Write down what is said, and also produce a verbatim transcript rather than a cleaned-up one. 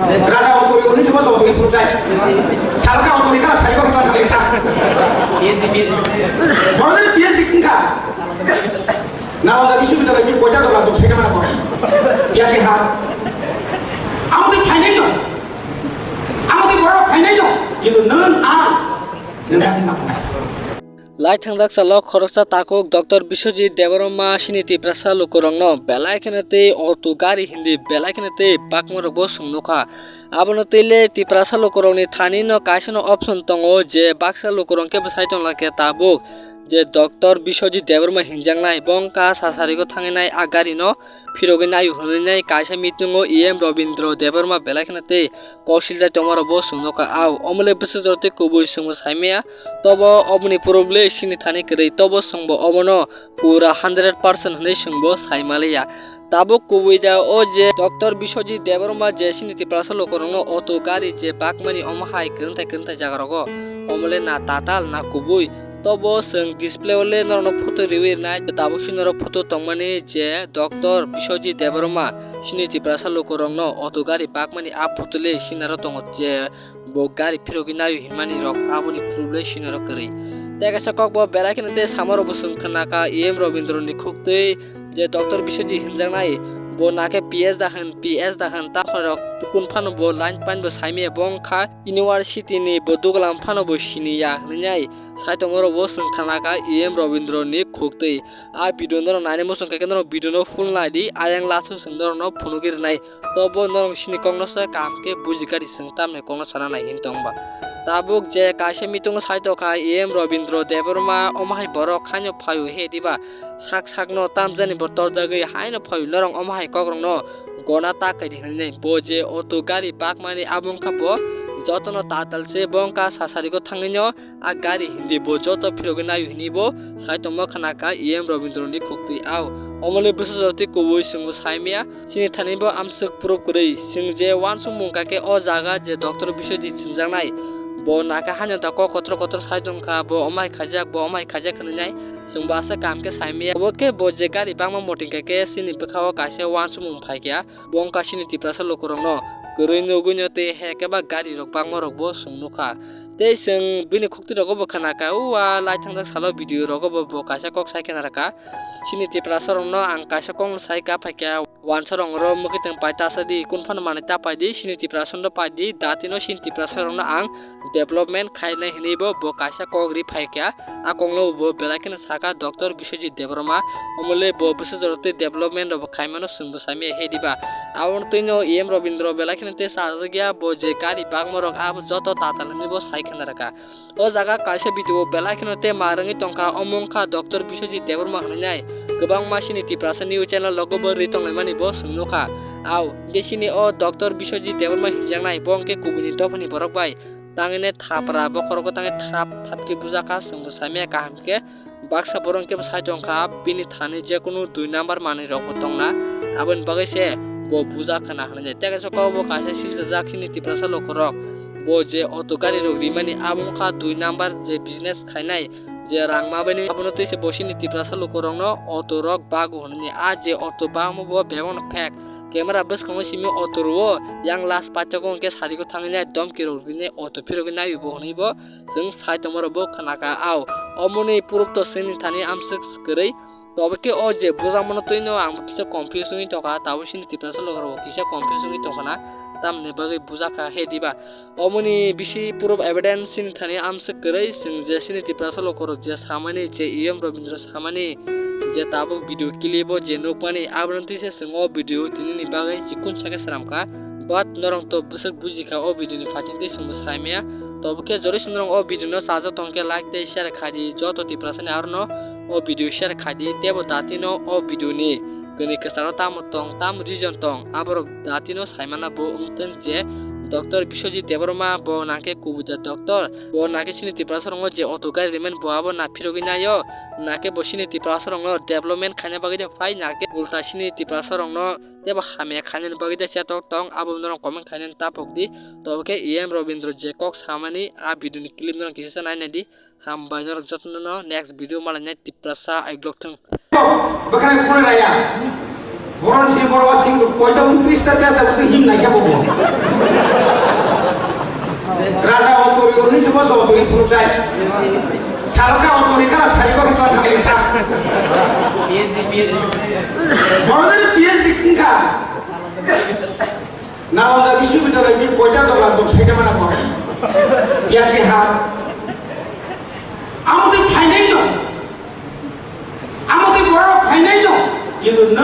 Raja Oturi, unis boso Oturi phunukjai. Salka Oturi ka, salka ka, salka ka. Bono P H D wngkha. Nalanda Biswabidyalayni koita dogan dok saikha mana bo. Biya keha. Amotwi phainai no. Amotwi borok phainai no. Kintu nwng ang, nwng ang ma. Lai thangjak salo khoroksa takhuk Doctor Biswajit Debbarma chini Tiprasa lukurokno belai kheno tei auto gari hindi belai kheno tei bakmarokbo swngnukha. Abono twi le Tiprasa lukurokni thanino kaisano option tongo je baksa lukurok khe bwsai tongla khe tabuk je Doctor Biswajit Debbarma hinjaknai bo wngkha sasarigo thanginai a garino phirogwi naio hwnwi nai kaisa meetingo E M Robindra Debbarma belai kheno tei kok siljak tongmarokbo swngnukha. Ao omole bwswk jora tei kubui chwngbo saimaya, tobo oboni purubli chini thani kwrwi, tobo chwngbo obono pura hundred percent hwnwi chwngbo saimaliya. Tabuk kubui da o je Doctor Biswajit Debbarma je chini Tiprasa lukurokno auto gari je bakmani omo hai kwrwngthai kwrwngthai jagarogo, omole na tatal na kubui. Tobo chwng display o le norokno photo riwi rwnai, tabuk si norok photo tongmani je Doctor Biswajit Debbarma chini Tiprasa lukurokno auto gari bakmani a photo le sinaro tongo je bo gari phirogwi naio hinmani rok aboni phuruble sinaro kwrwi. Tei kaisa kokbo belai kheno tei samarokbo chwng khnakha E M Robindrani khuktwi je Doctor Biswajit hinjaknai bo nakhe P S da hwn, P S da hwn ta khorok tukun phano bo line panbo saimaya bo wngkha university ni bo duglam phano bo siniya hwnwi nai. Saitongo rokbo chwng khanakha E M Robindrani khuktwi. A video norok nainai muchung khe norok video no full naidi, ayang last o chwng norokno phunugwi rwnai. Tobo norok sini kokno se kaham khe buji kari chwng tamni kokno sana nai hin tongba. Tabuk je kaisa meeting o saitokha E M Robindra Debbarma omo hai borok haino phaio he diba sak sakno tamjani bo torjagwi haino phaio norok omo hai kokrokno gona ta kaidi hinwi bo je auto gari bakmani abo wngkha bo jotono tatal se bo wngkha sasarigo thangwino. A gari hindi bo joto phirogwi naio hinwi bo sai tongma khnakha E M Robindrani khuktwi. Ao omole bwsajortwi kubui chwngbo saimaya, chini thani bo amswk proof kwrwi. Chwng je uansukmung kha khe o jaga je Doctor Biswajit swnjaknai, bo nakhe haino da kok kotor kotor sai tongkha, bo omai khaijak, bo omai khaijak hwnwi nai chwngbo aswk kaham khe saimaya. Obo khe bo je gari bangma moting kha khe chini bwkhao kaisa uansukmung phaikha. Bo wngkha chini Tiprasa lukurokno kwrwi nugwino tei he khe ba gari rok bangma rok bo chwng nukha. Tei chwng bini khuktwi rogo bo khna kha, o a lai thangjak salo video rogo bo, bo kaisa kok sai khna rwkha. Chini Tiprasa rokno ang kaisa kok sai ka phaikha, wansa rok oro mwkhwtwng pai ta sa di, kun phano manwi ta pai di, chini Tiprasa no pai di, datino chini Tiprasa rokno ang development khainai hinwi bo, bo kaisa kok ri phaikha. A kokno bo belai kheno saka Doctor Biswajit Debbarma, omole bo bwsajorok tei development rok bo khaimano chwngbo saimaya he diba. Aboni twino E M Robindra belai kheno tei chajakya bo je gari bangma rok abo joto tatal hinwi bo sai khna rwkha. O jaga kaisa video belai kheno tei ma rwngwi tongkha, omo wngkha Doctor Biswajit Debbarma hwnwi nai. Kwbangma chini Tiprasa news channel rogo bo ri tonglaimani bo chwng nukha. Ao, hwnkhe chini o Doctor Biswajit Debbarma hinjaknai bo hwnkhe kubuni dophani borok bai. Tangwi nai thapra bokhorogo tangwi thap thap khe bujakha, chwngbo saimaya kaham khe. Baksa borok hwnkhe bo sai tongkha, bini thani jekunu dui number manwi rokbo tongna, aboni bagwi se bo bujakha na hwnwi. Tei kaisa kokbo kaisa siljajak chini Tiprasa lukurok, bo je auto gari rok rimani abo wngkha dui number je business khainai, je rang ma bini abono twi se bo chini Tiprasa lukurokno auto rok bago hwnwi. A je auto bagmo bo bebakno fake. Camera bwskango simi auto rwo, yang last paithago hwnkhe sarigo thangwi nai domki rok rwbini auto phirogwi naio bo hwnwi bo chwng sai tongma rok bo khna kha. Ao, omoni proof to chwngni thani amswk kwrwi. Tobo khe o je bujakmano twino ang bo kisa confuse wngwi tongkha, tabuk chini Tiprasa lukurok bo kisa confuse wngwi tongkha na, tamni bagwi bujakha he diba. Omoni bisi proof evidence chini thani amswk kwrwi, chwng je chini Tiprasa lukurok je samani, je E M Robindra samani, je tabuk video clip o je nukmani, abono twi se chwng o video tinini bagwi chikun sakhe swnamkha. But norok to bwswk bujikha o video ni phaising tei chwngbo saimaya. Tobo khe jori se norok o video no chajak tong khe like tei share khai di, joto Tiprasa ni aro no o video share khai di, teibo datino o video ni kwnwi kwcharo tamo tong, tamo reason tong, aborok datino saimana bo wngthwng je Doctor Biswajit Debbarma bo nangkhe kubui da doctor, bo nangkhe chini Tiprasa rokno je auto gari rimani bo abo na phirogwi naio, nangkhe bo chini Tiprasa rokno development khaina bagwi de phai, nangkhe ulta chini Tiprasa rokno teibo hamya khainani bagwi de chetok tong, abo norok comment khainani tapok di. Tobo khe E M Robindra je kok samani a video ni clip norok kisa nai nai di. Hambai norok jotono next video malainai Tiprasa aiglok thung. Bwkhwnai phone raya. Boron si boro sing koito ungtris ta dia sa him nai kha bo. Phuru sai. Salka otorika sari ko khetla khamisa. P H D, P H D. Borok ni P H D wngkha. Nalanda Biswabidyalayni koita dogan tong saida mana por. Yang diha. Amo tei phainai no. Amo tei borok phainai no. Kintu